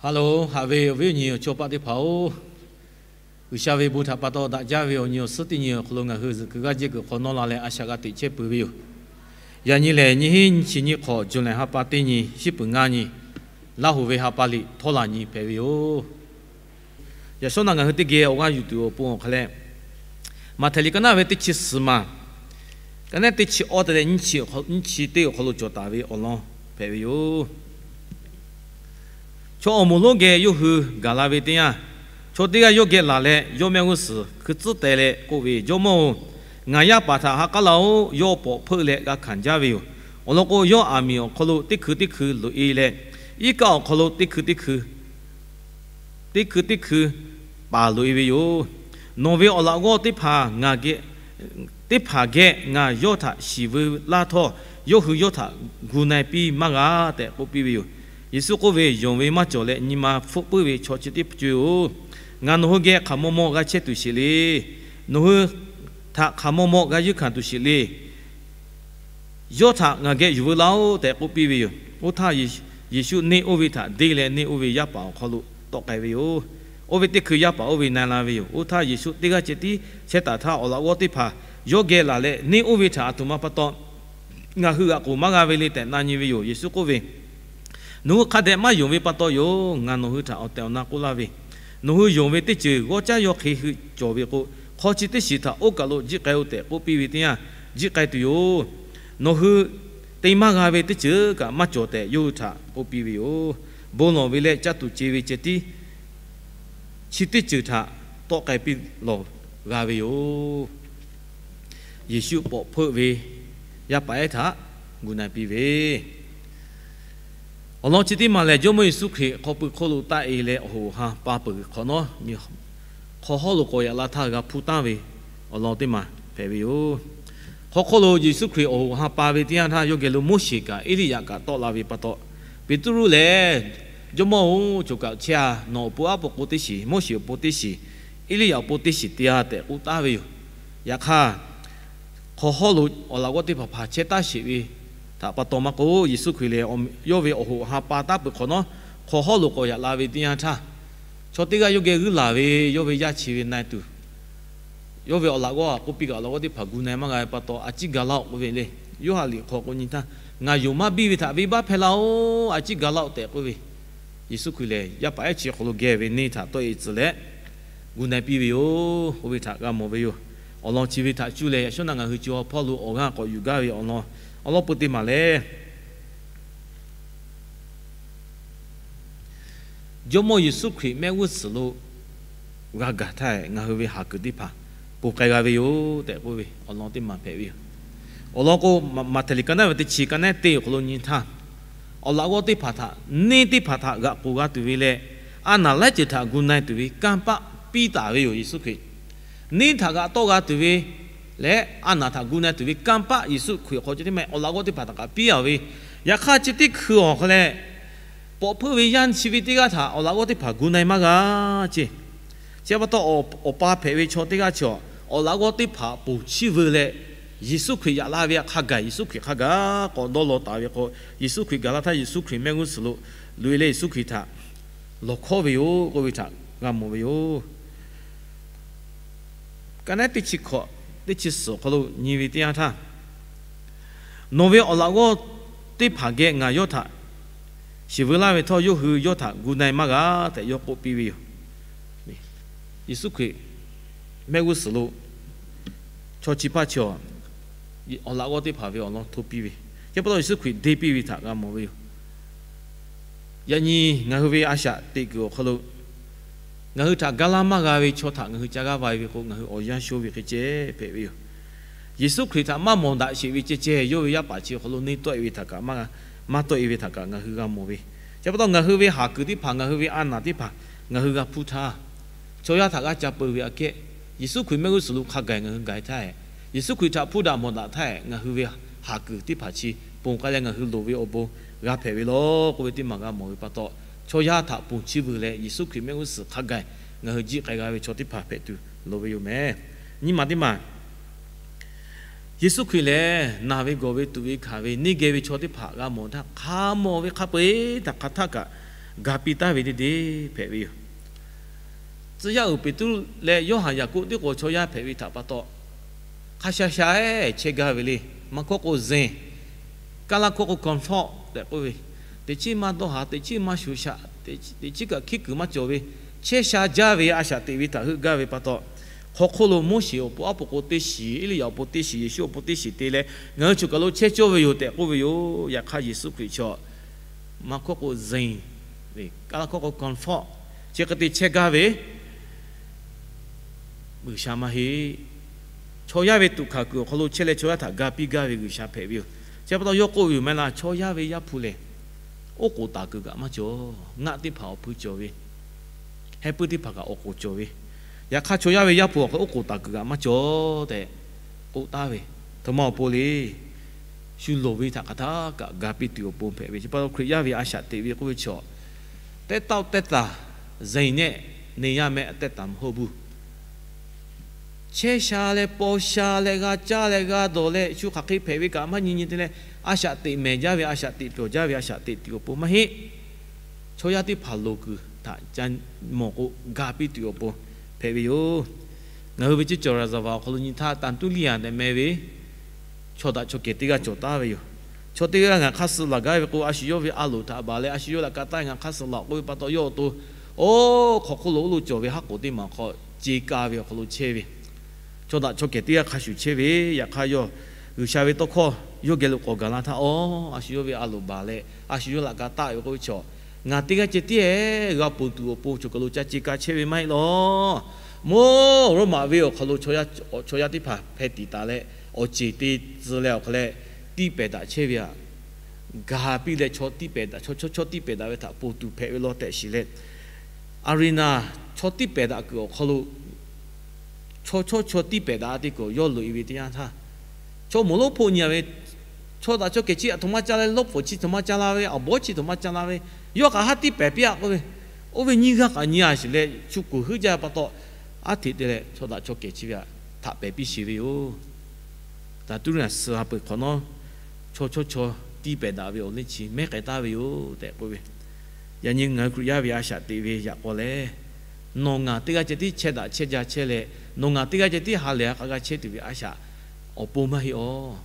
Ha loˬ, haꞈ ve awˬ viˉ awˬ nyi awˬ chawˇ paˆ teˇ hpaˍ-oˬ, G'uiˬsha ve bon htaꞈ pa taw daꞈ jaˇ ve awˬ nyi awˬ suhˉ teˇ nyi awˬ hk'aw lo ngaˬ hui zuhꞈ kuiˬ g'aˇ jehˇ kuiˬ hk'aw nawˇ la leh a shaꞈ g'a teꞈ chehˇ peuˬ ve yoˬ. Yaꞈ nyi lehˬ, nyiˇ hinˉ nyiˇ chi nyiˇ hk'awꞈ, July ha pa teˇ nyi, shiˉ peuˬ ngaˇ nyi, Laˇ huˍ ve ha pa liꞈ htawˇ laˬ nyi hpehꞈ ve yoˬ. Yaꞈ shawˉ naˆ ngaˬ hui teˇ geh awˬ g'aˇ yuˬ tuˬ awˬ pon awˬ hk'a leh, Maꞈhtehˍ liꞈ ka naˆ ve teˇ chi suhˍ maˬ, ka naˆ teˇ chi awˇ te leh nyiˇ chi teˇ awˬ hk'aw lo cawˬ taˍ ve awˬ lawn hpehꞈ ve yoˬ. Chaw awˬ moˍ lonˉ geh yawˇ hui gaˬ la ve teˇ yanˇ, chaw teˇ g'aˇ yawˇ geh laˬ leh yawˇ mehˆ g'uˇ suhˍ hkui tcuhˉ teh leh k'oˆ ve, Jawˇmawˇ-oˬ, ngaˬ yaˇ paˍ htaꞈ ha k'aˉ laˇ-oˆ. Yawˇ pawꞈ hpeuˆ leh g'a hkanˍ jaˇ ve yoˬ. Awˬ lawn k'o, yawˇ aˬ miˍ awˬ hk'aw lo teˇ hkui teˇ hkui loꞈ-e leh, iˉ kaˆ awˬ hk'aw lo teˇ hkui teˇ hkui teˇ hkui teˇ hkui paˍ loꞈ-e ve yoˬ. Nawˬ ve awˬ laꞈ g'awˇ teˇ hpaˍ ngaˬ geh, teˇ hpaˍ geh ngaˬ yawˇ htaꞈ shiˍ veu laˇ htawˇ, yawˇ hui yawˇ htaꞈ gu na-e piˇ maˇ g'a tehꞈ k'oˆ piˇ ve yoˬ. Yeˍsuˆ k'oˆ ve, Yonˍ ve maˇ cawˬ leh nyi ma hpfuhˆ puiˉ ve chaw chi teˇ co-oˬ, ngaˬ nawˬ hui geh hk'aˬ maw maw g'a chehˇ tuˬ sheˍ le. Nawˬ hui htaꞈ hk'aˬ maw maw g'a yuˇ hkanˍ tuˬ sheˍ le. Yawˇ htaꞈ ngaˬ geh yuˬ veu laˇ-oˆ tehꞈ k'oˆ piˇ ve yoˬ. Oˇ htaˇ, Yeˍsuˆ neˇ oˇ ve htaꞈ deˇ leh neˇ oˇ ve yaˇ paˍ awˬ hk'aw lo tawˆ k'ai ve yoˬ. Oˇ ve teˇ hkui yaˇ paˍ oˇ ve na la ve yoˬ. Oˇ htaˇ Yeˍsuˆ teˇ g'aˇ ceh tiˉ chehˇ taˍ htaˇ, awˬ laꞈ g'awˇ teˇ hpaˍ yawˇ geh laˬ leh neˇ oˇ ve htaꞈ, Aˬ htoꞈ ma pa taw ngaˬ hui g'aꞈ k'oˍ maˇ g'a ve le tehꞈ na nyi ve yoˬ. Yeˍsuˆ k'oˆ ve, Nawˬ hui hk'a dehꞈ maˇ yonˍ ve pa taw yoˬ. Ngaˬ nawˬ hui htaꞈ awˬ tehˬ awˬ na k'oˆ laˇ ve, nawˬ hui yonˍ ve teˇ ceuˬ g'awˇ caˉ yawˇ hk'e hui cawˬ ve k'o, hk'aw chi teˇ shiˍ htaꞈ oˇ kaˬ lo jiˆ k'ai-o tehꞈ k'oˆ piˇ ve teˇ yanˇ, jiˆ k'ai tuˬ yoˬ. Nawˬ hui te maˇ g'a ve teˇ ceuˬ kaꞈ maˇ cawˬ tehꞈ yawˇ hui htaꞈ k'oˆ piˇ ve yoˬ. Bon lawˬ ve leh caˇ tuˬ ce ve ceh tiˉ chi teˇ ceuˬ htaꞈ tawˆ k'ai piˇ lawˬ g'a ve yoˬ. Yeˍsuˆ pawꞈ hpeuˆ ve yaˇ paˍ ehˉ htaꞈ gu na-e piˇ ve awˬ lawn chi teˇ maˬ lehˬ, Jawˇmawˇ Yeˍsuˆ Hkriꞈ hk'aw pui hk'oˆ lo taˆ-e leh awˬ hoꞈ awˬ ha pa peuˬ hk'awꞈ nawˉ, hk'aw hawˉ lo k'awꞈ yaꞈ la htaˇ g'a hpuˇ taˍ ve awˬ lawn teˇ maˬ hpehꞈ ve yoˬ. Hk'aw hk'oˆ lo Yeˍsuˆ Hkriꞈ awˬ hoꞈ awˬ ha pa ve teˇ yanˇ htaˇ, yawˇ geh lo Moˉseˍ kaꞈ Eˇliˇyaꞈ kaꞈ tawˆ la ve pa taw, Peˍtruˆ lehˬ, Jawˇmawˇ-oˬ, choˬ kaꞈ chehˇ-a. Nawˬ awˬ pon aˉ po k'o teˇ shiˍ, Moˉseˍ awˬ pon teˇ shiˍ, Eˇliˇyaꞈ awˬ pon teˇ shiˍ te-a tehꞈ k'oˆ taˍ ve yoˬ. Yaꞈ hk'aˇ, hk'aw hawˉ lo awˬ laꞈ g'awˇ teˇ hpaˍ hpaˍ chehˇ taˍ sheˍ ve htaꞈ pa taw maˇ k'oˆ, Yeˍsuˆ Hkriꞈ lehˬ yawˇ ve awˬ hoꞈ awˬ ha pa taˍ peuˬ hk'awꞈ nawˉ, hk'aw hawˉ lo k'awꞈ yaꞈ la ve teˇ yanˇ htaˇ, chaw teˇ g'aˇ yawˇ geh g'uiˇ laˬ ve, yawˇ ve yaˇ chi ve na-e tuˬ, yawˇ ve awˬ laꞈ g'awˇ k'oˆ piˇ kaꞈ awˬ laꞈ g'awˇ teˇ hpaˍ gu na-e maˇ g'a ve pa taw, a ciˉ ga laˇ-oˆ k'oˆ ve le. Yoˇhanˬ liꞈ hk'aw k'o nyi htaˇ, Ngaˬ yonˍ maˇ biˇ ve htaꞈ venˇbaˆ hpehˇ laˇ-oˆ, a ciˉ ga laˇ-oˆ tehꞈ k'oˆ ve, Yeˍsuˆ Hkriꞈ lehˬ yaˇ paˍ ehˉ chi hk'aw lo geh ve neˇ htaꞈ tawˆ-e tcuh leh gu na-e piˇ ve yoˬ k'oˆ ve htaꞈ g'a mawˬ ve yoˬ. Awˬ lawn chi ve htaꞈ cuˇ leh yaꞈ shawˉ naˆ ngaˬ hui co ha hpawˇ lo awˬ g'aˇ k'awꞈ yuˬ gaˇ ve awˬ lawn, awˬ lawn peu teˇ maˬ lehˬ, Jawˇmawˇ Yeˍsuˆ Hkriꞈ mehˆ g'uˇ suhˍ lo g'a gaˬ htaˇ, ngaˬ hui ve haˍ kuiˬ teˇ hpaˍ ponˬ k'ai g'a ve yoˬ tehꞈ k'oˆ ve awˬ lawn teˇ maˬ hpehꞈ ve yoˬ. Awˬ lawn k'o, Maꞈhtehˍ liꞈ ka naˆ ve teˇ chi ka naˆ teˇ awˬ hk'aw lo nyi htaˇ, awˬ laꞈ g'awˇ teˇ hpaˍ htaꞈ, neˇ teˇ hpaˍ htaꞈ g'aꞈ k'oˍ g'a tuˬ ve leh, a naˍ laiˉ ceuˬ htaꞈ gu na-e tuˬ ve kanˇ paˆ piˇ taˍ ve yoˬ. Yeˍsuˆ Hkriꞈ neˇ htaꞈ g'aꞈ tawˆ g'a tuˬ ve leh a naˍ htaꞈ gu na-e tuˬ ve kanˇ paˆ Yeˍsuˆ Hkriꞈ awˬ hk'aw ceh teˇ maˬ awˬ laꞈ g'awˇ teˇ hpaˍ htaꞈ kaꞈ piˇ-a ve, yaꞈ hk'aˇ chi teˇ hkui awˬ hk'aw leh, pawꞈ hpeuˆ ve yaˇ chi ve teˇ g'aˇ htaꞈ awˬ laꞈ g'awˇ teˇ hpaˍ gu na-e maˇ g'a ceˇ. Chi pa taw, awˬ pa hpehꞈ ve chaw teˇ g'aˇ chi awˬ laꞈ g'awˇ teˇ hpaˍ ponˬ chiˇ veu leh, Yeˍsuˆ Hkriꞈ yaꞈ la ve htaꞈ hk'a gaˬ, Yeˍsuˆ Hkriꞈ hk'a gaˬ k'awꞈ dawˇ law taˍ ve k'o, Yeˍsuˆ Hkriꞈ gaˬ la htaˇ Yeˍsuˆ Hkriꞈ mehˆ g'uˇ suhˍ lo loꞈ-e leh Yeˍsuˆ Hkriꞈ htaꞈ lawˬ hkawˉ ve yoˬ k'oˆ ve htaꞈ g'a mawˬ ve yoˬ. Ka naˆ teˇ chi hkawꞈ, teˇ chi suhˍ awˬ hk'aw lo nyi ve teˇ yanˇ htaˇ, Nawˬ ve awˬ laꞈ g'awˇ teˇ hpaˍ geh ngaˬ yawˇ htaꞈ shiˍ veu laˇ ve htawˇ, yawˇ hui yawˇ htaꞈ gu na-e maˇ g'a tehꞈ yawˇ k'oˆ piˇ ve yoˬ. Yeˍsuˆ Hkriꞈ mehˆ g'uˇ suhˍ lo chaw chi hpaˇ chi awˬ laꞈ g'awˇ teˇ hpaˍ ve awˬ lawn hto piˇ ve, chi pa taw Yeˍsuˆ Hkriꞈ deˇ piˇ ve htaꞈ g'a mawˬ ve yoˬ. Yaꞈ nyi ngaˬ hui ve a shaꞈ teꞈ kuiˬ awˬ hk'aw lo ngaˬ hui htaꞈ ga laˇ maˇ g'a ve chaw htaꞈ ngaˬ hui ca g'aˇ va ve k'o, ngaˬ hui awˬ yanˇ sho ve hk'e ceh hpehꞈ ve yoˬ. Yeˍsuˆ Hkriꞈ htaꞈ maˇ mawˬ daꞈ sheˍ ve ceh ceh, yawˇ ve yaˇ paˍ chi awˬ hk'aw lo neˇ tawˆ-e ve htaꞈ kaꞈ, maˇ tawˆ-e ve htaꞈ kaꞈ ngaˬ hui g'a mawˬ ve. Chi pa taw ngaˬ hui ve haˍ kuiˬ teˇ hpaˍ, ngaˬ hui ve a naˍ teˇ hpaˍ ngaˬ hui g'a hpuˇ htaˇ, chaw yaˇ htaꞈ g'aˇ ca peu ve aꞈ kehˉ, Yeˍsuˆ Hkriꞈ mehˆ g'uˇ suhˍ lo hk'a gaˬ ngaˬ hui gaˬ htaˇ, Yeˍsuˆ Hkriꞈ htaꞈ hpuˇ daꞈ mawˬ daꞈ htaˇ, ngaˬ hui ve haˍ kuiˬ teˇ hpaˍ chi ponˬ k'ai leh ngaˬ hui loˍ ve awˬ bon g'a hpehꞈ ve law k'oˆ ve teˇ maˬ g'a mawˬ ve pa taw, chaw yaˇ htaꞈ ponˬ chiˇ veu leh Yeˍsuˆ Hkriꞈ mehˆ g'uˇ suhˍ hk'a gaˬ ngaˬ hui jiˆ k'ai g'a ve chaw teˇ hpaˍ hpehꞈ tuˬ loˍ ve yoˬ mehˍ. Nyi ma teˇ maˬ Yeˍsuˆ Hkriꞈ lehˬ, naˬ ve gawˬ ve tuꞈ ve hkanˍ ve neˇ geh ve chaw teˇ hpaˍ g'a mawˬ htaˇ, hk'a mawˬ ve hk'a peu-eˬ htaꞈ hk'aˬ htaˇ kaꞈ ga piˇ taˍ ve teˇ deˇ hpehꞈ ve yoˬ. Tcuh yaˇ uiˍ Peˍtruˆ leh Yoˇhanˬ Yaˍkoˆ teˇ k'o chaw yaˇ hpehꞈ ve htaꞈ pa taw, hk'a sha sha chehˇ gaˇ ve le. Maˇ hkawˇ k'o, zen, Kaˇ laˇ hkawˇ k'o, comfort tehꞈ k'oˆ ve, teꞈ chiˉ maˇ dawˇ haˍ, teꞈ chiˉ maˇ shuˍ shaꞈ, teꞈ chiˉ kaꞈ hkiˉ kuiˬ maˇ cawˬ ve, chehˇ sha jaˇ ve a shaꞈ teꞈ ve htaꞈ heuˆ gaˇ ve pa taw, hk'aw hk'oˆ lo Moˉseˍ awˬ pon aˉ po k'o teˇ shiˍ, Eˇliˇyaꞈ awˬ pon teˇ shiˍ, Yeˍsuˆ awˬ pon teˇ shiˍ te leh ngaˬ hui choˬ kaˬ lo chehˇ cawˇ ve yoˬ tehꞈ k'oˆ ve yoˬ. Yaꞈ hk'aˇ Yeˍsuˆ Hkriꞈ chaw maˇ hkawˇ k'o, zen, Kaˇ laˇ hkawˇ k'o, comfort, chi hk'e te chehˇ gaˇ ve G'uiˬsha maˇ heˆ. Chaw yaˇ ve tuꞈ hkanˍ kuiˬ awˬ hk'aw lo chehˇ leh chaw yaˇ htaꞈ ga piˇ gaˇ ve G'uiˬsha hpehꞈ ve yoˬ. Chi pa taw yawˇ k'oˆ ve yoˬ mehˍ laˇ, chaw yaˇ ve Yaˇ hpu lehˬ, oˉ k'oˍ taˍ kuiˬ kaꞈ maˇ cawˬ. Ngaˆ teˇ hpaˍ awˬ hpui cawˬ ve, heh puiˉ teˇ hpaˍ kaꞈ awˬ k'oˍ cawˬ ve, yaꞈ hk'aˇ chaw yaˇ ve Yaˇ hpu awˬ hk'e oˉ k'oˍ taˍ kuiˬ kaꞈ maˇ cawˬ tehꞈ k'oˆ taˍ ve, htoꞈ ma awˬ pon le. Shu loˍ ve htaꞈ hk'aˬ htaˇ kaꞈ ga piˇ tuˬ awˬ pon hpehꞈ ve. Chi pa taw Hkriꞈ yaˇ ve a shaꞈ teꞈ ve k'oˆ ve chaw, teˇ taˆ teˇ taˍ, zen nehˆ, neˇ yaˇ mehˆ teˇ taˍ mvuhˇ hoˆ buˇ chehˇ sha leh paw sha leh g'a caˇ leh g'a dawˬ leh shu hk'aˬ hk'e hpehꞈ ve kaꞈ maˇ nyi nyi te leh, a shaꞈ teꞈ mehˍ jaˇ ve, a shaꞈ teꞈ pyawˬ jaˇ ve a shaꞈ teꞈ tuˬ awˬ pon maˇ heˆ. Chaw yaˇ teˇ hpaˍ loˍ kuiˬ htaꞈ ca mawˬ k'o, ga piˇ tuˬ awˬ pon hpehꞈ ve yoˬ. Ngaˬ hui ve ceˇ cawˬ Raˍzaˍvaˍ awˬ hk'aw lo nyi htaˇ, Tanˍtuˇliˇyaˍ tehꞈ meh ve chaw daꞈ chaw kehˬ teˇ g'aˇ cawˬ taˍ ve yoˬ. Chaw teˇ g'aˇ ngaˬ hk'aˇ suh laˬ gaˇ ve k'o, a shu yawˇ ve a loˍ htaꞈ baˬ leh a shu yawˇ laꞈ ka taˆ ngaˬ hk'aˇ suh laˬ k'oˆ ve pa taw, yawˇ awˬ to oˇ hk'aw hk'oˆ lo oˇ lo cawˬ ve haˉ k'oˍ teˇ maˬ hk'aw ce ka ve awˬ hk'aw lo chehˇ ve, chaw daꞈ chaw kehˬ teˇ g'aˇ hk'a shuˍ chehˇ ve, yaꞈ hk'aˇ yawˇ G'uiˬsha ve tawˇ hkawˇ yawˇ geh lo k'awꞈ gaˬ la htaˇ, oˇ a shu yawˇ ve a loˍ baˬ leh a shu yawˇ laꞈ ka taˆ ve k'oˆ ve chaw, ngaˬ teˇ g'aˇ ceh tiˉ g'a ponˬ tuˬ awˬ pon choˬ kaˬ lo ca ce ka chehˇ ve maˇ heˆ law. Moˇ Roˉmaꞈ venˇ awˬ hk'aw lo chaw yaˇ teˇ hpaˍ hpeh tiˍ taˍ leh, awˬ ceˬ te tcuh leh awˬ hk'aw leh tiˇ pehˍ daꞈ chehˇ ve aꞈ, ga piˇ leh chaw tiˇ pehˍ daꞈ, chaw chaw chaw tiˇ pehˍ daꞈ ve htaꞈ ponˬ tuˬ hpehꞈ ve law tehꞈ shiˍ leh, Aˍriˍnaˍ chaw tiˇ pehˍ daꞈ kuiˬ awˬ hk'aw lo chaw chaw chaw tiˇ pehˍ daꞈ teˇ kuiˬ yawˇ loꞈ e ve teˇ yanˇ htaˇ, chaw moˍ lonˉ hpoˆ nyi a ve, chaw daꞈ chaw kehˬ chi aꞈ htoꞈ ma ca la ve, lawˇ pfuhˍ chi htoꞈ ma ca la ve, awˬ bawˉ chi htoꞈ ma ca la ve, yawˇ kaꞈ haˉ tiˇ pehˍ piˇ-a k'oˆ ve, oˇ ve nyiˇ g'aˇ kaꞈ nyi a shiˍ leh, shu kuˬ heuˆ jaˇ pa taw, aˉ hteꞈ te leh chaw daꞈ chaw kehˬ chi ve aꞈ htaꞈ pehˍ piˇ sheˍ ve yoˬ. Taˍtuˇriˆ suh ha peuˬ hk'awꞈ nawˉ, chaw chaw chaw tiˇ pehˍ daꞈ ve awˬ liˇ chi mehˉ k'ai taˍ ve yoˬ tehꞈ k'oˆ ve, yaꞈ nyi ngaˬ hui Hkriꞈ yaˇ ve a shaꞈ teꞈ ve yaꞈ k'aw lehˬ, nawˬ ngaˬ teˇ g'aˇ ceh tiˉ chehˇ daꞈ chehˇ ja chehˇ leh, nawˬ ngaˬ teˇ g'aˇ ceh tiˉ ha lehˬ ha k'a g'a chehˇ tuˬ ve a shaꞈ awˬ pon maˇ heˆ awˬ.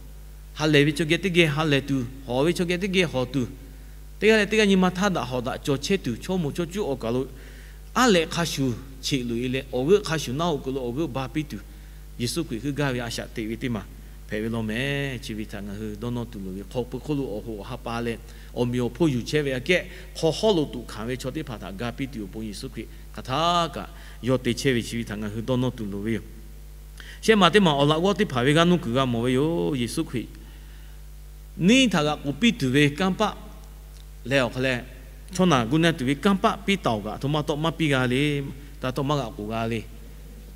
Ha lehˬ ve chaw geh teˇ geh ha lehˬ tuˬ, hawˍ ve chaw geh teˇ geh hawˍ tuˬ, teˇ g'aˇ leh teˇ g'aˇ nyi ma htaˇ daꞈ hawˍ daꞈ cawˬ chehˇ tuˬ, chaw moˍ chaw cuˉ awˬ kaˬ lo aˉ lehꞈ hk'a shuˍ cheꞈ loꞈ e leh, awˬ g'euˆ hk'a shuˍ naˆ hoꞈ kuiˬ lo awˬ g'euˆ ba piˇ tuˬ, Yeˍsuˆ Hkriꞈ heuˆ gaˇ ve a shaꞈ teꞈ ve teˇ maˬ hpehꞈ ve law mehˍ. Chi ve htaꞈ ngaˬ hui dawˇ nawˇ tuˬ loˍ ve, hk'aw pui hk'oˆ lo awˬ hoꞈ awˬ ha pa leh, awˬ meꞈ awˬ hponˇ yuˬ chehˇ ve aꞈ kehˉ hk'aw hawˉ lo tuꞈ hkanˍ ve chaw teˇ hpaˍ htaꞈ ga piˇ tuˬ awˬ pon Yeˍsuˆ Hkriꞈ hk'aˬ htaˇ kaꞈ yawˇ te chehˇ ve chi ve htaꞈ ngaˬ hui dawˇ nawˇ tuˬ loˍ ve yoˬ. Shehˆ maˬ teˇ maˬ awˬ laꞈ g'awˇ teˇ hpaˍ ve g'aˇ nuˇ kuiˬ g'a mawˬ ve yoˬ. Yeˍsuˆ Hkriꞈ neˇ htaꞈ g'aꞈ k'oˍ piˇ tuˬ ve kanˇ paˆ leh awˬ hk'aw leh, chaw naˬ gu na tuˬ ve kanˇ paˆ piˇ taˍ-oˬ kaꞈ, htoꞈ ma tawˆ maˇ piˇ g'a le. Taˇ tawˆ maˇ g'aꞈ k'oˍ g'a le.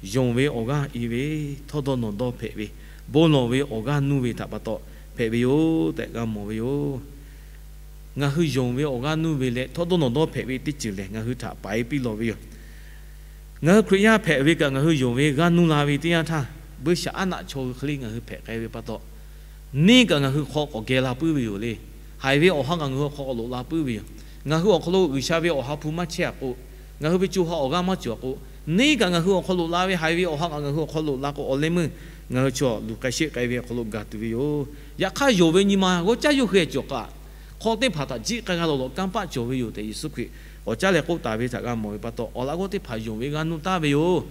Yonˍ ve awˬ g'aˇ i ve, htawˇ dawˇ nawˬ dawˇ hpehꞈ ve, bon lawˬ ve awˬ g'aˇ nuˇ ve htaꞈ pa taw hpehꞈ ve yoˬ tehꞈ g'a mawˬ ve yoˬ. Ngaˬ hui yonˍ ve awˬ g'aˇ nuˇ ve leh htawˇ dawˇ nawˬ dawˇ hpehꞈ ve teˇ ceuˬ lehˬ, ngaˬ hui htaꞈ paiˍ piˇ lawˬ ve yoˬ. Ngaˬ hui Hkriꞈ yaˇ hpehꞈ ve kaꞈ, ngaˬ hui yonˍ ve g'aˇ nuˇ la ve teˇ yanˇ htaˇ, buiˇshaˆaˉnaˆ chaw hui hk'e le ngaˬ hui hpehꞈ k'ai ve pa taw, neˇ kaꞈ ngaˬ hui hk'aw k'awꞈ geh la puiˉ ve yoˬ le. Haiˬ ve awˬ ha kaꞈ ngaˬ hui awˬ hk'aw k'awꞈ loꞈ la puiˉ ve yoˬ. Ngaˬ hui awˬ hk'aw lo G'uiˬsha ve awˬ ha hpu maˇ chehˇ-a k'o, ngaˬ hui ve co ha awˬ g'aˇ maˇ cawˬ-a k'o, neˇ kaꞈ ngaˬ hui awˬ hk'aw loꞈ la ve, haiˬ ve awˬ ha kaꞈ ngaˬ hui awˬ hk'aw loꞈ la k'o, awˬ leh meuˇ ngaˬ hui chaw luˬ k'ai sheˆ k'ai ve awˬ hk'aw lo gaˬ tuˬ ve yoˬ. Yaꞈ hk'aˇ, yonˍ ve nyi ma g'awˇ caˉ yawˇ hui cawˬ kaꞈ, hk'aw teˇ hpaˍ htaꞈ jiˆ k'ai g'a lawˬ lawꞈ kanˇ paˆ cawˬ ve yoˬ tehꞈ Yeˍsuˆ Hkriꞈ awˬ caˉ leh k'oˆ taˍ ve htaꞈ g'a mawˬ ve pa taw, awˬ laꞈ g'awˇ teˇ hpaˍ yonˍ ve g'aˇ nuˇ taˍ ve yoˬ.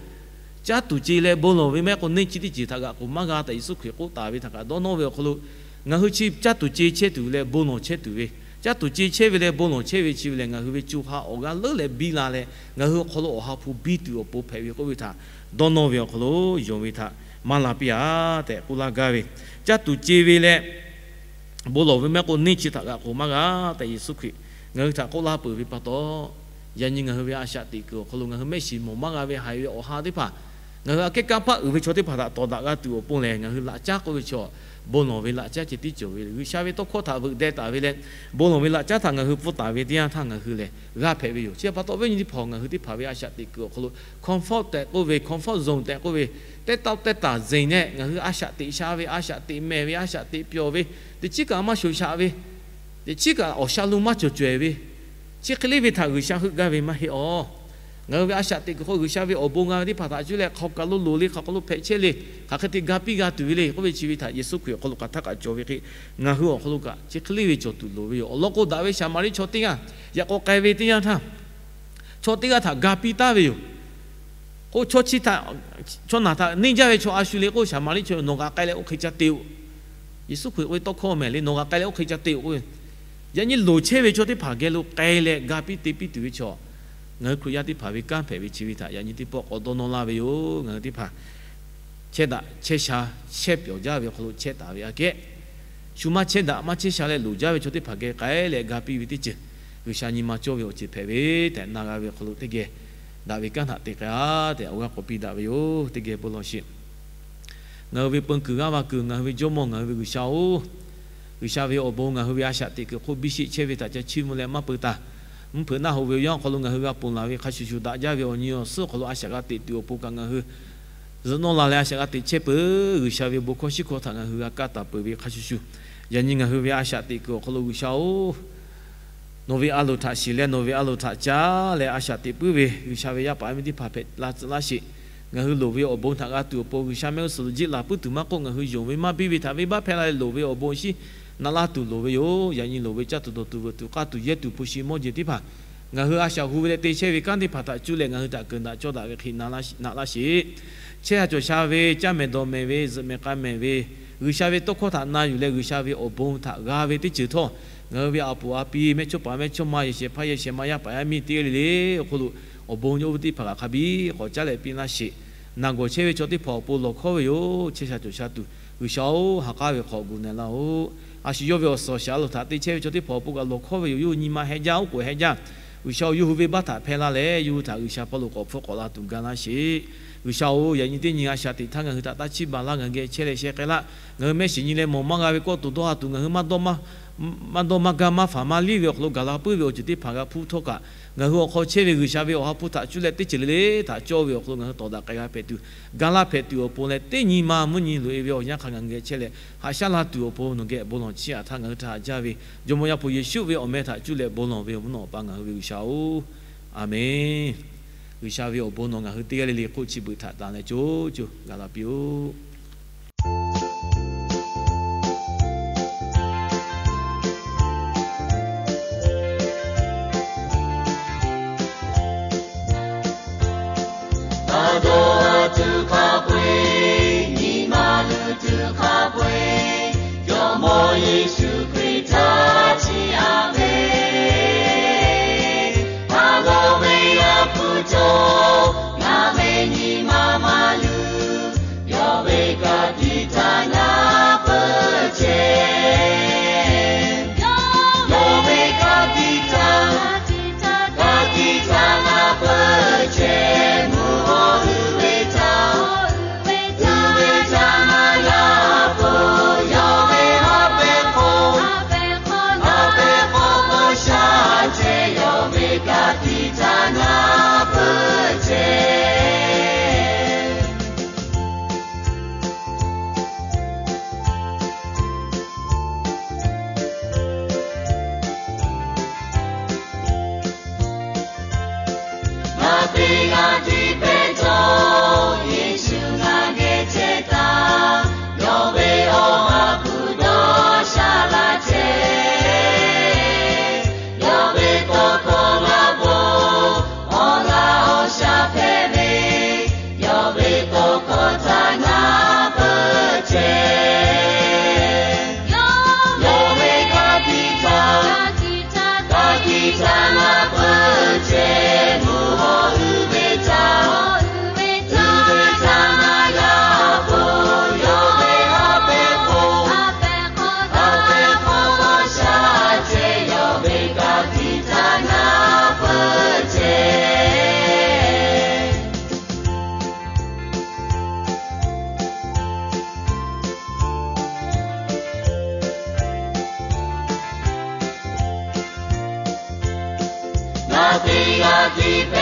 Caˇ tuˬ ce leh bon lawˬ ve maˇ heˆ k'o, neˇ chi teˇ ceuˬ htaꞈ g'aꞈ k'oˍ maˇ g'a tehꞈ Yeˍsuˆ Hkriꞈ k'oˆ taˍ ve htaꞈ kaꞈ dawˇ nawˇ ve awˬ hk'aw lo, ngaˬ hui chi caˇ tuˬ ce chehˇ tuˬ leh bon lawˬ chehˇ tuˬ ve, caˇ tuˬ ce chehˇ ve leh bon lawˬ chehˇ ve chi ve lehˬ, ngaˬ hui ve co ha awˬ g'aˇ leuˉ leh biˇ la leh, ngaˬ hui awˬ hk'aw lo awˬ ha hpu biˇ tuˬ awˬ pon hpehꞈ ve k'oˆ ve htaꞈ dawˇ nawˇ ve awˬ hk'aw lo yonˍ ve htaꞈ maˇ la piˇ-a tehꞈ k'oˆ laˇ gaˇ ve, caˇ tuˬ ce ve leh bon lawˬ ve maˇ heˆ k'o, neˇ chi htaꞈ g'aꞈ k'oˍ maˇ g'a tehꞈ Yeˍsuˆ Hkriꞈ ngaˬ hui htaꞈ k'oˆ laˇ peuˬ ve pa taw, yaꞈ nyi ngaˬ hui ve a shaꞈ teꞈ kuiˬ awˬ hk'aw lo ngaˬ hui mehˆ shiˍ mawˬ maˇ g'a ve haiˬ ve awˬ ha teˇ hpaˍ, ngaˬ hui aꞈ kehˉ kanˇ paˆ uiˍ ve chaw teˇ hpaˍ htaꞈ tawˍ daꞈ g'a tuˬ awˬ pon lehˬ, ngaˬ hui laꞈ caˉ k'oˆ ve chaw, bon lawˬ ve laꞈ caˉ ceh tiˉ cawˬ ve le. G'uiˬsha ve tawˇ hkawˇ htaꞈ veuꞈ deh taˍ ve leh, bon lawˬ ve laꞈ caˉ htaꞈ ngaˬ hui pfuhˇ taˍ ve teˇ yanˇ htaˇ ngaˬ hui lehˬ g'aˇ hpehꞈ ve yoˬ. Chi pa taw, viˉ nyi teˇ hpaˍ, ngaˬ hui teˇ hpaˍ ve a shaꞈ teꞈ kuiˬ awˬ hk'aw lo comfort tehꞈ k'oˆ ve, comfort zone tehꞈ k'oˆ ve, teˇ taˆ teˇ taˍ zeˬ nehˆ ngaˬ hui a shaꞈ teꞈ sha ve, a shaꞈ teꞈ mehˍ ve, a shaꞈ teꞈ pyawˬ ve, teꞈ chiˉ kaꞈ maˇ shoˍ shaꞈ ve, teꞈ chiˉ kaꞈ awˬ sha lo maˇ cawˬ cawehˬ ve, Chi hk'e le ve htaꞈ G'uiˬsha heuˆ gaˇ ve maˇ heˆ awˬ. Ngaˬ hui ve a shaꞈ teꞈ kuiˬ hk'oˆ G'uiˬsha ve awˬ bon g'a ve teˇ hpaˍ htaꞈ cuˇ leh hk'aw kaˬ lo loˍ le, hk'aˬ hk'e lo hpehꞈ chehˇ le, hk'aˬ hk'e te ga piˇ g'a tuˬ ve le k'oˆ ve chi ve htaꞈ Yeˍsuˆ Hkriꞈ awˬ hk'aw lo hk'aˬ htaˇ kaꞈ cawˬ ve hk'e, ngaˬ hui awˬ hk'aw lo kaꞈ chi hk'e le ve cawˬ tuˬ loˍ ve yoˬ. Awˬ lawn k'o, daꞈ ve Saˍmaˍriˆ chaw teˇ g'aˇ, yaꞈ k'aw k'ai ve teˇ yanˇ htaˇ, chaw teˇ g'aˇ htaꞈ ga piˇ taˉ ve yoˬ. K'o, chaw chi htaꞈ, chaw naˬ htaꞈ neˇ jaˇ ve chaw a shu le k'o, Saˍmaˍriˆ chaw, Nawˬ g'aꞈ k'ai leh oˇ hk'e ca te-oˬ. Yeˍsuˆ Hkriꞈ k'oˆ ve tawˇ hkawˇ mehˍ le, Nawˬ g'aꞈ k'ai leh oˇ hk'e ca te-oˬ k'oˆ ve. Yaꞈ nyi loˍ chehˇ ve chaw teˇ hpaˍ geh lo k'ai leh ga piˇ te piˇ tuˬ ve chaw, ngaˬ hui Hkriꞈ yaˇ teˇ hpaˍ ve kanˉ hpehꞈ ve chi ve htaꞈ yaꞈ nyi teˇ pawˆ k'awꞈ dawˇ nawˇ laˇ ve yoˬ. Ngaˬ hui teˇ hpaˍ chehˇ daꞈ chehˇ sha chehˇ pyawˬ jaˇ ve awˬ hk'aw lo chehˇ taˍ ve aꞈ kehˉ, shu maˇ chehˇ daꞈ maˇ chehˇ sha leh loˍ jaˇ ve chaw teˇ hpaˍ geh k'ai leh ga piˇ ve teˇ ceuˬ, G'uiˬsha nyi ma cawˇ ve awˬ ceuˬ hpehꞈ ve tehꞈ na g'a ve awˬ hk'aw lo teˇ geh daꞈ ve kanˉ htaꞈ te k'ai-a tehꞈ awˬ g'aˇ k'awꞈ piˇ daꞈ ve yoˬ. Teˇ geh bon lawˬ sheˍ. Ngaˬ hui ve peun kuiˬ g'aˇ va kuiˬ, ngaˬ hui ve Jawˇmawˇ, ngaˬ hui ve G'uiˬsha-oˬ, G'uiˬsha ve awˬ bon ngaˬ hui ve a shaꞈ teꞈ kuiˬ hk'oˆ biˇ sheˆ chehˇ ve htaꞈ ca chiˇ mvuh leh maˇ peu taˬ. Mvuhˇ hpeuꞈ naˆ hoꞈ ve awˬ yanˇ awˬ hk'aw lo ngaˬ hui g'a ponˬ laˬ ve hk'a shuˍ shuˍ, daꞈ jaˇ ve awˬ nyi awˬ suhˉ awˬ hk'aw lo a shaꞈ g'a teꞈ tuˬ awˬ pon kaꞈ ngaˬ hui zuhꞈ nawˇ la leh a shaꞈ g'a teꞈ chehˇ peuˬ. G'uiˬsha ve bon hkawˇ shiˉ hkawˇ htaꞈ ngaˬ hui g'a kaˇ taˍ peuˬ ve hk'a shuˍ shuˍ, yaꞈ nyi ngaˬ hui ve a shaꞈ teꞈ kuiˬ awˬ hk'aw lo G'uiˬsha-oˬ, nawˬ ve a loˍ htaꞈ shiˍ leh nawˬ ve a loˍ htaꞈ caˉ leh a shaꞈ teꞈ puiˉ ve G'uiˬsha ve yaˇ paˍ yaˇ miˇ teˇ hpaˍ hpehꞈ la tcuh laˇ sheˍ. Ngaˬ hui loˍ ve awˬ bon htaꞈ g'a tuˬ awˬ pon G'uiˬsha mehˆ g'uˇ suhˍ lo jiˆ laˬ puiˉ tuˬ maˇ k'oˆ, ngaˬ hui yonˍ ve maˇ biˇ ve htaꞈ venˇbaˆ hpehˇ la leh loˍ ve awˬ bon shinˉ naꞈ laˇ tuˬ loˍ ve yoˬ. Yaꞈ nyi loˍ ve caˇ tuˬ dawˬ tuˬ veuꞈ tuˬ k'aˇ tuˬ yehˇ tuˬ hpu shi mawˇ jeˬ teˇ hpaˍ ngaˬ hui a shaꞈ hu ve leh te chehˇ ve kanˉ teˇ hpaˍ htaꞈ cuˇ leh ngaˬ hui htaꞈ keunˍ daꞈ cawˇ daꞈ ve hk'e naꞈ laˇ sheˍ. Chehˇ sha cawˬ sha ve, caˇ mehˍ dawˬ mehˍ ve, zuhꞈ mehˍ k'a mehˍ ve, G'uiˬsha ve tawˇ hkawˇ htaꞈ na yuˬ leh G'uiˬsha ve awˬ bon htaꞈ g'a ve teˇ ceuˬ htawˇ, ngaˬ hui ve a poˍ a pi, mehˇchawˇpaˍ mehˇchawˇma, yehˬ shehˍ hpaˇ yehˬ shehˍ ma, yaˇ paˍ yaˇ miˇ teˇ g'aˇ le le awˬ hk'aw lo awˬ bon yawˇ oˇ ve teˇ hpaˍ kaꞈ hk'a biˇ k'awꞈ caˉ leh piˇ laˇ sheˍ. Naˬ gawˬ chehˇ ve chaw teˇ hpaˍ awˬ pon lawˬ hkawˉ ve yoˬ. Chehˇ sha cawˬ sha tuˬ G'uiˬsha-oˬ, ha k'aˉ ve hk'aw gu na laˇ-oˬ. A shu yawˇ ve awˬ suhˍ awˬ shaˍ a loˍ htaꞈ te chehˇ ve chaw teˇ hpaˍ awˬ pon kaꞈ lawˬ hkawˉ ve yoˬ. Yawˇ hui nyi ma heh jaˇ, oˉ k'oˍ heh jaˇ. G'uiˬsha-oˬ, yawˇ hui venˇbaˆ htaꞈ hpehˇ laˇ leh yawˇ hui htaꞈ G'uiˬsha hpawˇ lo k'awꞈ hpfuhˆ k'awꞈ la tuˬ ga laˇ sheˍ. G'uiˬsha-oˬ, yaꞈ nyi teˇ nyi a shaꞈ teꞈ htaˇ ngaˬ hui htaꞈ taˇ chiˇ baˬ laˇ, ngaˬ hui geh chehˇ leh sheh k'ai laˇ. Ngaˬ hui mehˆ shiˍ nyi leh mawˬ maˇ g'a ve kawˆ tuˬ dawˇ ha tuˬ ngaˬ hui maˇ dawˇ maˇ gaˇ maˇ faˍ maˇ liˇ ve awˬ hk'aw lo gaˬ la puiˉ ve awˬ ceuˬ teˇ hpaˍ g'a hpuˇ htawˇ kaꞈ, ngaˬ hui awˬ hk'aw chehˇ ve G'uiˬsha ve awˬ ha hpu htaꞈ cuˇ leh teˇ ceuˬ le le htaꞈ cawˇ ve awˬ hk'aw lo ngaˬ hui tawˍ daꞈ k'ai g'a hpehꞈ tuˬ, ga laˇ hpehꞈ tuˬ awˬ pon leh teˇ nyi ma mvuhˇ nyi loꞈ-e ve awˬ yanˇ hk'a ngaˬ hui geh chehˇ leh haꞈ shaˉ la tuˬ awˬ pon nawˬ geh bon lawˬ chiˇ aꞈ htaˇ ngaˬ hui htaꞈ haꞈ jaˇ ve Jawˇmawˇ Yaˇ hpu Yeˍsuˆ ve awˬ meh htaꞈ cuˇ leh bon lawˬ ve awˬ mvuhˇ naw awˬ pa ngaˬ hui ve G'uiˬsha-oˬ, Aˍmenˍ. G'uiˬsha ve awˬ bon nawˬ ngaˬ hui teˇ g'aˇ le le hk'oˆ chi beuꞈ htaꞈ tanˬ leh co co gaˬ la piˇ-oˆ. Awˬ to a tuˬ hk'a peu-eˬ, nyi ma luˬ tuˬ hk'a peu-eˬ, Jawˇmawˇ Yeˍsuˆ Hkriꞈ htaˇ chiˇ aꞈ ve, a lo ve yaˇ hpu cawˬ, ngaˬ ve nyi ma maˇ luˬ, yawˇ ve ka tiꞈ htaꞈ na peuˬ chehˇ. Yawˇ ve ka tiꞈ htaꞈ, ka tiꞈ htaꞈ na peuˬ chehˇ. Mvuhˇ haw uiˍ ve htaꞈ, uiˍ ve htaꞈ na yaˇ hpu, yawˇ ve ha pehˇ hk'aw, ha pehˇ hk'aw k'awꞈ sha chehˇ. Yawˇ ve ka tiꞈ htaꞈ na peuˬ chehˇ. Ngaˬ teˇ g'aˇ tiꞈ pehˇ cawˬ, Yeˍsuˆ ngaˬ geh chehˇ taˍ. Yawˇ ve awˬ ha hpu dawˇ sha laˇ chehˇ. Yawˇ ve tawˇ hkawˇ ngaˬ bon awˬ laꞈ awˬ sha hpehꞈ ve, yawˇ ve tawˇ hkawˇ htaꞈ na peuˬ chehˇ. Yawˇ ve ka tiꞈ htaꞈ, ka tiꞈ htaꞈ na peuˬ chehˇ. Mvuhˇ haw uiˍ ve htaꞈ, uiˍ ve htaꞈ na yaˇ hpu, yawˇ ve ha pehˇ hk'aw, ha pehˇ hk'aw k'awꞈ sha chehˇ. Yawˇ ve ka tiꞈ htaꞈ na peuˬ chehˇ. Ngaˬ teˇ g'aˇ tiꞈ